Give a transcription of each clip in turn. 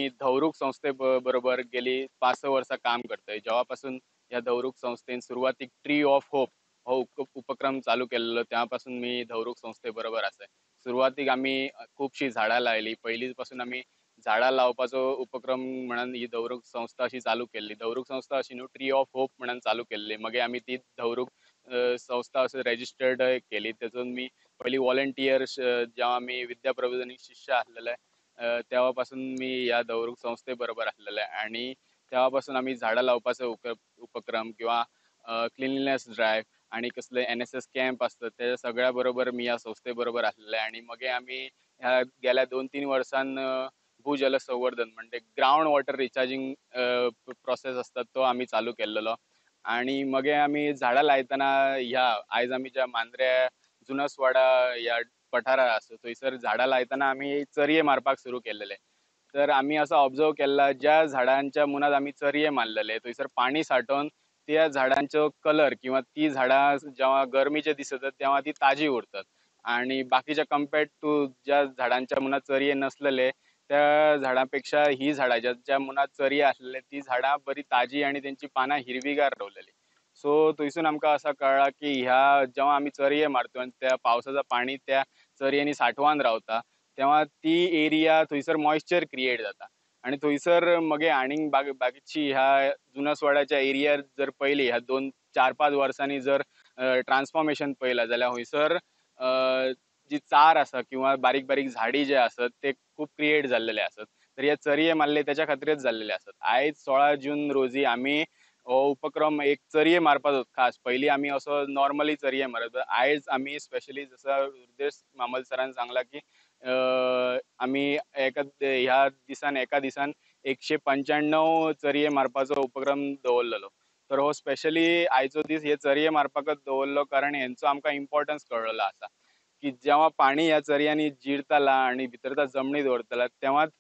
मी धवरूक संस्थे बरोबर गेली 5-6 वर्सां काम करतय. जेव्हा पासून ह्या धवरूक संस्थेन सुरवातीक ट्री ऑफ होप हो उपक्रम चालू केल्लो तेव्हा पासून मी धवरूक संस्थे बरोबर आसा. सुरवातीक आमी खुबशीं झाडां लायली. पयलीं पासून आमी झाडां लावपाचो उपक्रम म्हणून ही धवरूक संस्था अशी चालू केल्ली. धवरूक संस्था अशी न्हू, ट्री ऑफ होप म्हणून चालू केल्ली. मागीर आमी ती धवरूक संस्था अशी रेजिस्टर्ड केली. तेतून मी पयलीं वॉलंटियर्स, जेव्हा आमी विद्या प्रबोधिनी शिष्य आसलेले तेव्हा पासून मी ह्या धवरूक संस्थे बरोबर आसलेले आनी तेव्हा पासून आमी झाडां लावपाचो उपक्रम किंवा क्लिनलीनेस ड्रायव्ह आनी कसले NSS camp आसतात ते सगळ्या बरोबर मी ह्या संस्थे बरोबर आसलेले. आनी मागीर आमी ह्या गेल्या 2-3 वर्सान भूजल संवर्धन म्हणजे ग्रावंड वॉटर रिचार्जींग प्रोसेस आसता तो आमी चालू केल्लो. आनी मागीर आमी झाडां लायतना ह्या आयज आमी ज्या मांद्र्या जुनसवाडा ह्या पठारार आसा थंयसर झाडां लायतना आमी चरये मारपाक सुरू केल्लेले. तर आमी असो ऑब्जर्व केल्ला ज्या झाडांच्या मुनात आमी चरये मारलेले थंयसर पाणी साठोवन त्या झाडांचो कलर किंवा ती झाडां जेव्हा गरमीचे दीस येतात तेव्हा ती ताजी उरतात आणि बाकीच्या कम्पेर्ड टू ज्या झाडांच्या मुनात चरये नसलेले त्या झाडांपेक्षा ही झाडां ज्या मुनात चरये आसलेले ती झाडां बरी ताजी आणि तेंची पानां हिरवीगार रावलेली. सो थंयसून आमकां असं कळ्ळां की ह्या जेव्हा आमी चरये मारतो आनी त्या पावसाचो पाणी त्या चरयेनी साठवान रावता तेव्हा ती एरिया थंयसर मॉइश्चर क्रिएट जाता आनी थंयसर मगे आनीक बाकीची ह्या जुनसवाड्याच्या एरियार जर पयली ह्या 2-4-5 वर्सांनी जर ट्रान्सफॉर्मेशन पळयलां जाल्यार हंयसर जी चार आसा किंवा बारीक बारीक झाडी जे आसत ते खूब क्रिएट जाल्लेले आसत. तर हे चरये मारले त्याच्या खातीरच जाल्लेले आसत. आयज 16 जून रोजी आमी हो उपक्रम एक चरये मारपाचो खास. पयलीं आमी असो नॉर्मली चरये मारत, आयज आमी स्पेशली जसं हृदयेश म्हामल सरान सांगला की आमी एका ह्या दिसान एका दिसान 195 चरये मारपाचो उपक्रम दवरलेलो. तर हो स्पेशली आयचो दीस हे चरये मारपाकच दवरलो कारण हेंचो आमकां इम्पॉर्टन्स कळ्ळलो आसा की जेव्हा पाणी ह्या चरयांनी जिरतला आनी भितर त्या जमनीत दवरतला तेव्हाच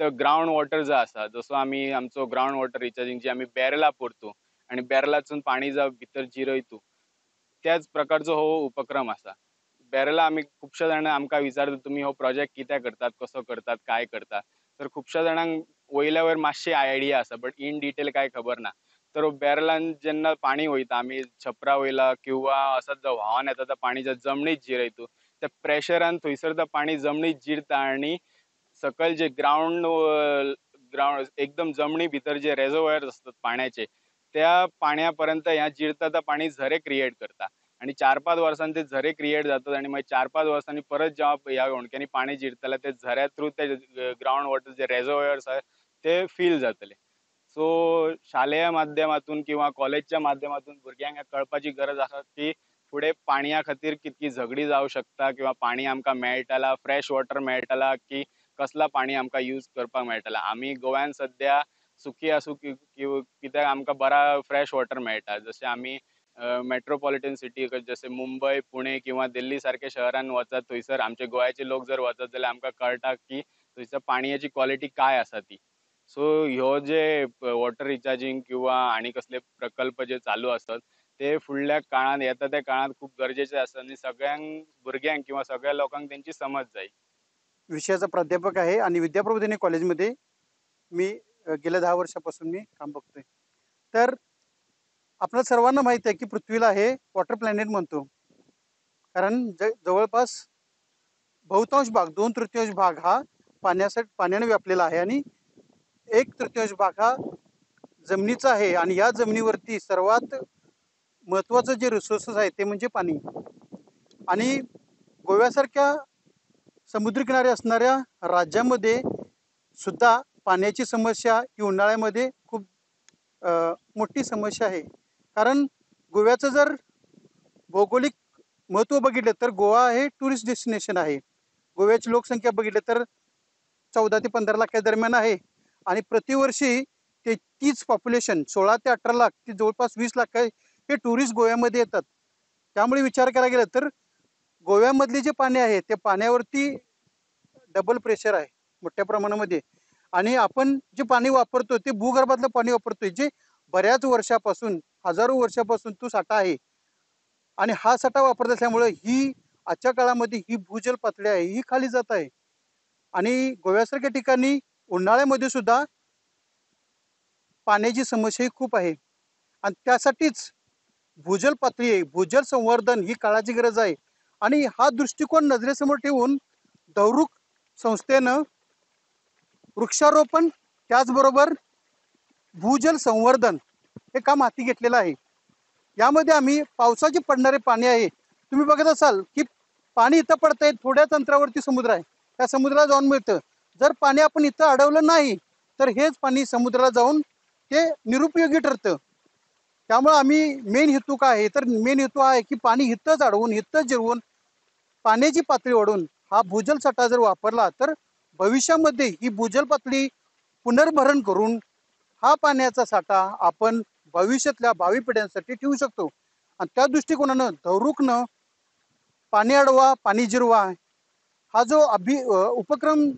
तो ग्रावंड वॉटर जो आसा, जसो आमी आमचो ग्रावंड वॉटर रिचार्जींग जी आमी बॅरला पुरतू आनी बॅरलासून पाणी जावं भितर जिरयतू त्याच प्रकारचो हो उपक्रम आसा. बॅरला आमी खुबश्या जाणां आमकां विचारता तुमी हो प्रोजेक्ट कित्याक करतात, कसो करतात, काय करतात. तर खुबश्या जाणांक वयल्या वयर मातशी आयडिया आसा बट इन डिटेल काय खबर ना. तर बॅरलान जेन्ना पाणी वयता आमी छपरा वयला किंवा असंच जो व्हांवन येता तो पाणी ज्या जमनीत जिरयतू त्या प्रेशरान थंयसर तो पाणी जमनीत जिरता आनी सकयल जे ग्रावंड एकदम जमनी भितर जे रेजर्वोयर आसतात पाण्याचे त्या पाण्या पर्यंत ह्या जिरता तो पाणी झरे क्रिएट करता आनी 4-5 वर्सांनी ते झरे क्रिएट जातात आनी मागीर 4-5 वर्सांनी परत जेव्हा ह्या होंडक्यांनी पाणी जिरतले ते झऱ्या थ्रू ते ग्रावंड वॉटर जे रेजर्वोयर्स आसा ते फील जातले. सो शालेय माध्यमातून किंवा कॉलेजच्या माध्यमातून भुरग्यांक कळपाची गरज आसा की फुडें पाणया खातीर कितकी झगडी जावं शकता किंवा पाणी आमकां मेळटला, फ्रेश वॉटर मेळटला की कसला पाणी आमकां यूज करपाक मेळटला. आमी गोव्यान सद्या सुखी आसूं कित्याक आमकां बरा फ्रेश वॉटर मेळटा. जशें आमी मेट्रोपॉलिटन सिटी जशें मुंबय, पुणे किंवा दिल्ली सारक्या शहरान वचत थंयसर आमचे गोंयाचे लोक जर वचत जाल्यार आमकां कळटा की थंयसर पाणयाची क्वॉलिटी काय आसा ती. सो ह्यो जे वॉटर रिचार्जींग किंवा आनी कसले प्रकल्प जे चालू आसत ते फुडल्या काळांत येता त्या काळांत खूब गरजेचे आसा आनी सगळ्यांक भुरग्यांक किंवा सगळ्या लोकांक तेंची समज जाय. विषयाचा प्राध्यापक आहे आणि विद्याप्रबोधिनी कॉलेजमध्ये मी गेल्या 10 वर्षापासून मी काम बघतोय. तर आपल्या सर्वांना माहिती आहे की पृथ्वीला हे वॉटर प्लॅनेट म्हणतो, कारण जवळपास बहुतांश भाग 2/3 भाग हा पाण्याने व्यापलेला आहे आणि 1/3 भाग हा जमिनीचा आहे. आणि या जमिनीवरती सर्वात महत्त्वाचं जे रिसोर्सेस आहे ते म्हणजे पाणी. आणि गोव्यासारख्या समुद्रकिनारी असणाऱ्या राज्यामध्ये सुद्धा पाण्याची समस्या ही उन्हाळ्यामध्ये खूप मोठी समस्या आहे. कारण गोव्याचं जर भौगोलिक महत्त्व बघितलं तर गोवा हे टुरिस्ट डेस्टिनेशन आहे. गोव्याची लोकसंख्या बघितली तर 14 ते 15 लाखाच्या दरम्यान आहे आणि प्रतिवर्षी ते तीच पॉप्युलेशन 16 ते 18 लाख ते जवळपास 20 लाख हे टुरिस्ट गोव्यामध्ये येतात. त्यामुळे विचार करायला गेलं तर गोव्यामधले जे पाणी आहे ते पाण्यावरती डबल प्रेशर आहे मोठ्या प्रमाणामध्ये. आणि आपण जे पाणी वापरतो ते भूगर्भातलं पाणी वापरतोय, जे बऱ्याच वर्षापासून हजारो वर्षापासून तो साठा आहे. आणि हा साठा वापरत असल्यामुळे ही आजच्या काळामध्ये ही भूजल पातळी आहे ही खाली जात आहे. आणि गोव्यासारख्या ठिकाणी उन्हाळ्यामध्ये सुद्धा पाण्याची समस्याही खूप आहे. आणि त्यासाठीच भूजल पातळी, भूजल संवर्धन ही काळाची गरज आहे. आणि हा दृष्टिकोन नजरेसमोर ठेवून दौरुक संस्थेनं वृक्षारोपण त्याचबरोबर भूजल संवर्धन हे काम हाती घेतलेलं आहे. यामध्ये आम्ही पावसाचे पडणारे पाणी आहे, तुम्ही बघत असाल की पाणी इथं पडतंय, थोड्याच अंतरावरती समुद्र आहे, त्या समुद्राला जाऊन मिळतं. जर पाणी आपण इथं अडवलं नाही तर हेच पाणी समुद्राला जाऊन ते निरुपयोगी ठरतं. त्यामुळे आम्ही मेन हेतू काय आहे तर मेन हेतू आहे की पाणी इथंच अडवून, इथंच जिरवून पाण्याची पातळी वाढवून हा भूजल साठा जर वापरला तर भविष्यामध्ये ही भूजल पातळी पुनर्भरण करून हा पाण्याचा साठा आपण भविष्यातल्या भावी पिढ्यांसाठी ठेवू शकतो. आणि त्या दृष्टिकोनानं दौरुकनं पाणी अडवा पाणी जिरवा हा जो उपक्रम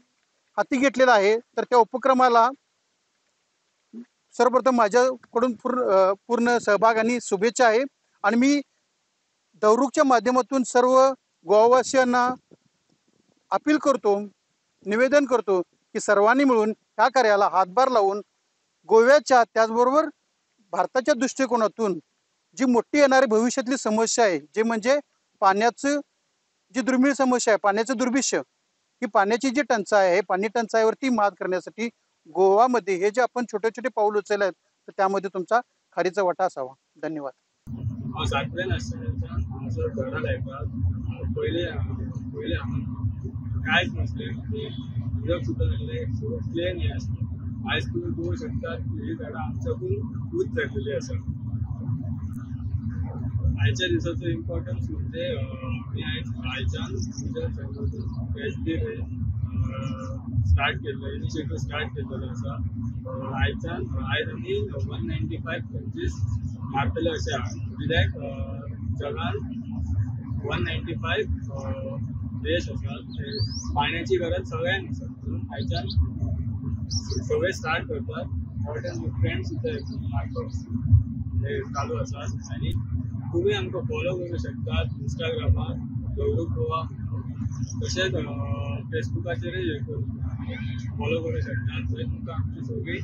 हाती घेतलेला आहे, तर त्या उपक्रमाला सर्वप्रथम माझ्याकडून पूर्ण सहभाग आणि शुभेच्छा आहे. आणि मी दौरुकच्या माध्यमातून सर्व गोवावासियांना अपील करतो, निवेदन करतो की सर्वांनी मिळून ह्या कार्याला हातभार लावून गोव्याच्या त्याचबरोबर भारताच्या दृष्टिकोनातून जी मोठी येणारी भविष्यातली समस्या आहे, जे म्हणजे पाण्याचं जी दुर्मिळ समस्या आहे, पाण्याचं दुर्भिक्ष्य, ही पाण्याची जी टंचाई आहे, पाणी टंचाईवरती मात करण्यासाठी गोवामध्ये हे जे आपण छोटे छोटे पाऊल उचलले आहेत तर त्यामध्ये तुमचा खारीचा वाटा असावा. धन्यवाद. हांव सातवेन आसतनाच्यान हांगासर झाडां लायतात. पयले पयले हांगा कांयच नासलें, म्हणजे उदक सुद्दां नासलें, सगळें प्लेन हें आसलें. आयज तुमी पळोवंक शकतात ही झाडां आमच्याकून उंच जाल्लेली आसा. आयच्या दिसाचो इम्पॉर्टन्स म्हणजे आमी आयज आयच्यान भूजल संवर्धन एच डी स्टार्ट केल्लो, इनिशिएटीव स्टार्ट केल्लेलो आसा. आयच्यान आयज आमी 195 ट्रेंचीस मारतले अशें आहा, कित्याक जगान 195 देश आसा, पाण्याची गरज सगळ्यांक आसा. म्हणून आयच्यान सगळे स्टार्ट करतात. वॉटर न्युट्रियंट सुद्दां मारपाक हे चालू आसात. आनी तुमी आमकां फॉलो करूं शकतात इंस्टाग्रामार दौरुक गोवा, तशेंच फेसबुकाचेरय फॉलो करूं शकतात. थंय तुमकां आमची सगळी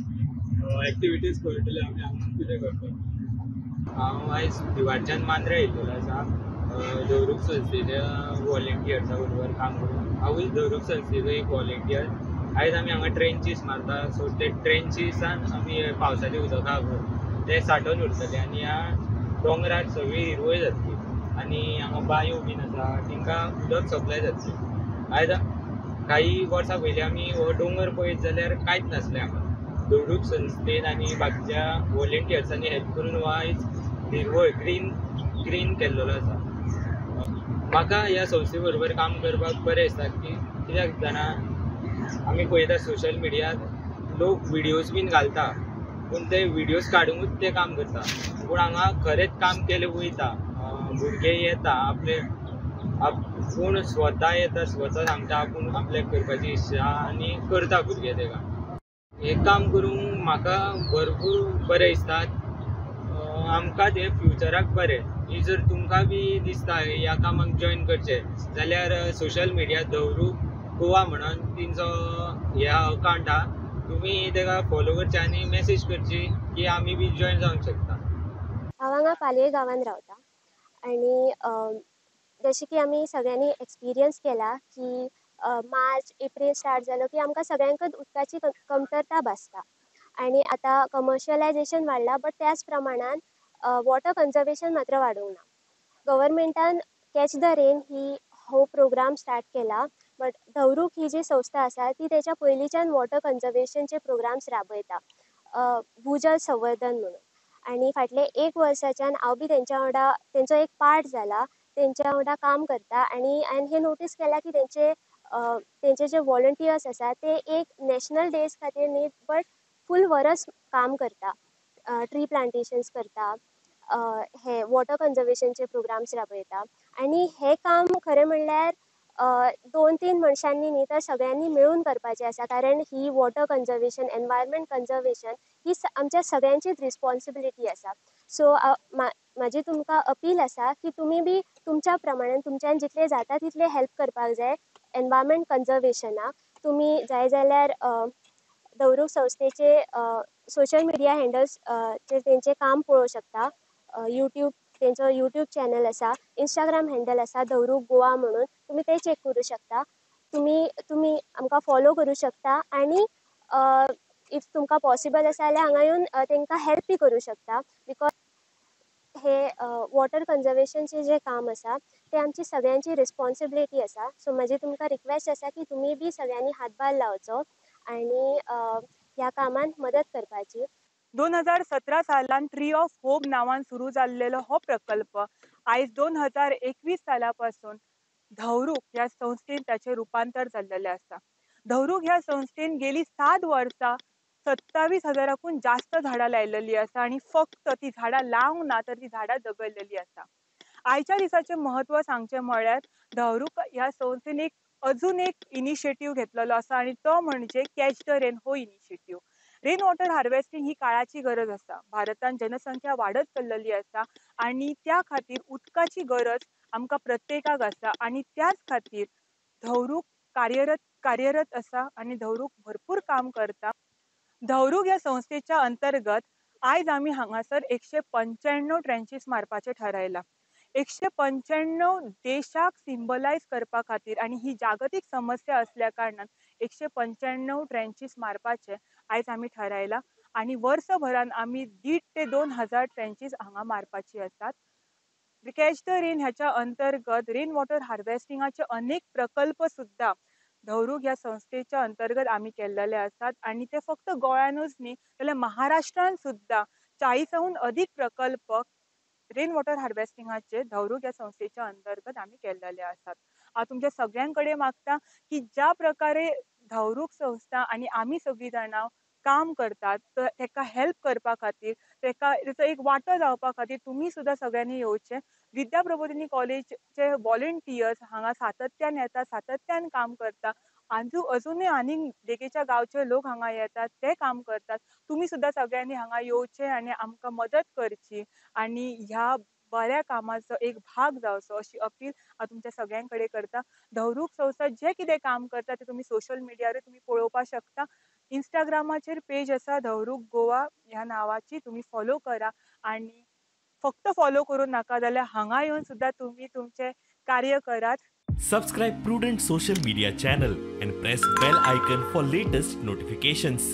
एक्टिविटीज कळटली आमी हांगा कितें करतात. हांव आयज दिवाडच्यान मांद्रे येयल्लेलो आसा दौरुक संस्थेच्या वॉलेंटियर्सा बरोबर काम करूंक. हांवूय दौरुक संस्थेचो एक वॉलेंटियर. आयज आमी हांगा ट्रेंचीस मारता, सो ते ट्रेंचिसान आमी पावसाचें उदक आहा तें सांठोवन उरतलें आनी ह्या दोंगरार सगळी हिरवळ जातली आनी हांगा बांयो बीन आसा तांकां उदक सप्लाय जातली. आयज काही वर्सां पयलीं आमी हो दोंगर पळयत जाल्यार कांयच नासलें हांगा. दौरुक संस्थेन आनी बाकीच्या वॉलेंटियर्सांनी हेल्प करून हो आयज हिरवळ ग्रीन ग्रीन केल्लेलो आसा. म्हाका ह्या संस्थे बरोबर काम करपाक बरें दिसता की कित्याक जाणा, आमी पळयता सोशल मिडियार लोक विडियोज बीन घालता, पूण ते विडियोज काडुंकूच ते काम करता, पूण हांगा खरेंच काम केलें वयता. भुरगे येता आपले आपूण स्वता येता, स्वता सांगता आपूण आपल्याक करपाची इच्छा आनी करता भुरगे ते काम. हें काम करूंक म्हाका भरपूर बरें दिसता. आमकांच हें फ्युचराक बरें. ही जर तुमकां बी दिसता ह्या कामाक जॉयन करचें जाल्यार सोशल मिडिया दौरुक गोवा म्हणून तेंचो हे अकावंट आहा, तुमी तेका फॉलो करचें आनी मॅसेज करची की आमी बी जॉयन जावंक शकता. हांव हांगा पालये गांवांत रावता आनी जशें की आमी सगळ्यांनी एक्सपिरियन्स केला की मार्च एप्रील स्टार्ट जालो की आमकां सगळ्यांकच उदकाची कमतरता भासता आनी आतां कमर्शियलायजेशन वाडलां, बट त्याच प्रमाणान वॉटर कन्जर्वेशन मात्र वाडूंक ना. गव्हर्मेंटान कॅच the rain ही हो प्रोग्राम स्टार्ट केला, बट दौरुक ही जी संस्था आसा ती तेच्या पयलींच्यान वॉटर कन्जर्वेशनचे प्रोग्राम्स राबयता, भूजल संवर्धन म्हणून. आनी फाटले एक वर्साच्यान हांव बी तेंच्या वांगडा तेंचो एक पार्ट जाला, तेंच्या वांगडा काम करता आनी हांवें हें नोटीस केलां की तेंचे जे वॉलंटियर्स आसा ते एक नॅशनल डेज खातीर न्ही बट फूल वरस काम करता, ट्री प्लांटेशन्स करता, हे वॉटर कन्जर्वेशनचे प्रोग्राम्स राबयता. आनी हें काम खरें म्हणल्यार 2-3 मनशांनी न्ही तर सगळ्यांनी मेळून करपाचें आसा, कारण ही वॉटर कन्जर्वेशन, एनवायरमेंट कन्जर्वेशन ही आमच्या सगळ्यांचीच रिस्पॉन्सिबिलिटी आसा. सो म्हाजी तुमकां अपील आसा की तुमी बी तुमच्या प्रमाणान तुमच्यान जितलें जाता तितलें हेल्प करपाक जाय एनवायरमेंट कन्जर्वेशनाक. तुमी जाय जाल्यार दवरूक संस्थेचे सोशल मिडिया हँडल्स चेर तेंचें काम पळोवंक शकता. यूट्यूब, तेंचो यूट्यूब चॅनल आसा, इंस्टाग्राम हँडल आसा दवरूक गोवा म्हणून, तुमी ते चॅक करूं शकता. तुमी तुमी आमकां फॉलो करूं शकता आनी if तुमकां पॉसिबल आसा जाल्यार हांगा येवन तांकां हेल्पय करूं शकता. Because हे वॉटर कन्जर्वेशनचें जें काम आसा तें आमची सगळ्यांची रिस्पोन्सिबिलिटी आसा. सो म्हजी तुमकां रिक्वेस्ट आसा की तुमी बी सगळ्यांनी हातभार लावचो आनी ह्या कामांत मदत करपाची. 2017 सालान ट्री ऑफ होप नांवान सुरू जाल्लेलो हो प्रकल्प आयज 2021 साला पासून धवरूक ह्या संस्थेन ताचें रुपांतर जाल्लेलें आसा. धवरूक ह्या संस्थेन गेली 7 वर्सां 27,000 जास्त झाडां लायलेली आसा आनी फक्त ती झाडां लावंक ना तर ती झाडां जगयलेली आसा. आयच्या दिसाचें म्हत्व सांगचें म्हळ्यार धवरूक ह्या संस्थेन एक अजून एक इनिशिएटीव घेतलेलो आसा आनी तो म्हणजे कॅच the rain हो इनिशिएटीव. रेन वॉटर हार्वेस्टिंग ही काळाची गरज आसा. भारतान जनसंख्या वाडत चल्लेली आसा आनी त्या खातीर उदकाची गरज आमकां प्रत्येकाक आसा आनी त्याच खातीर धवरूक कार्यरत आसा आनी धवरूक भरपूर काम करता. धवरूक ह्या संस्थेच्या अंतर्गत आयज आमी हांगासर 195 ट्रेंचीस मारपाचें थारायलां. 195 देशाक सिंबलायज करपा खातीर आनी ही जागतीक समस्या असल्या कारणान 195 ट्रेंचीस मारपाचें आयज आमी थारायलां आनी वर्सभरान आमी 1.5 ते 2,000 ट्रेंचीस हांगा मारपाची आसात. कॅच the rain ह्याच्या अंतर्गत रेन वॉटर हार्वेस्टिंगाचे अनेक प्रकल्प सुद्दां धवरूक ह्या संस्थेच्या अंतर्गत आमी केल्लेले आसात आनी ते फक्त गोंयानूच न्ही जाल्यार महाराष्ट्रान सुद्दां 40 अदीक प्रकल्प रेन वॉटर हार्वेस्टिंगाचे धवरूक ह्या संस्थेच्या अंतर्गत आमी केल्लेले आसात. हांव तुमच्या सगळ्यां कडेन मागता की ज्या प्रकारे धवरूक संस्था आनी आमी सगळीं जाणां काम करतात ताका हेल्प करपा खातीर, ताका तेचो एक वांटो जावपा खातीर तुमी सुद्दां सगळ्यांनी येवचें. विद्या प्रबोधिनी कॉलेजचे वॉलंटियर्स हांगा सातत्यान येतात, सातत्यान काम करता. अजुनूय आनीक देगेच्या गांवचे लोक हांगा येतात, ते काम करतात. तुमी सुद्दां सगळ्यांनी हांगा येवचें आनी आमकां मदत करची आनी ह्या बऱ्या कामाचो एक भाग जावचो अशी अपील हांव तुमच्या सगळ्यां कडेन करता. धवरूक संस्था जें कितें काम करता तें तुमी सोशल मिडियारूय तुमी पळोवपाक शकता. इंस्टाग्रामाचेर पेज आसा धवरूक गोवा ह्या नांवाची, तुमी फॉलो करा आनी फक्त फॉलो करूं नाका जाल्यार हांगा येवन सुद्दां तुमी तुमचें कार्य करात. Subscribe Prudent social media channel and press bell icon for latest notifications.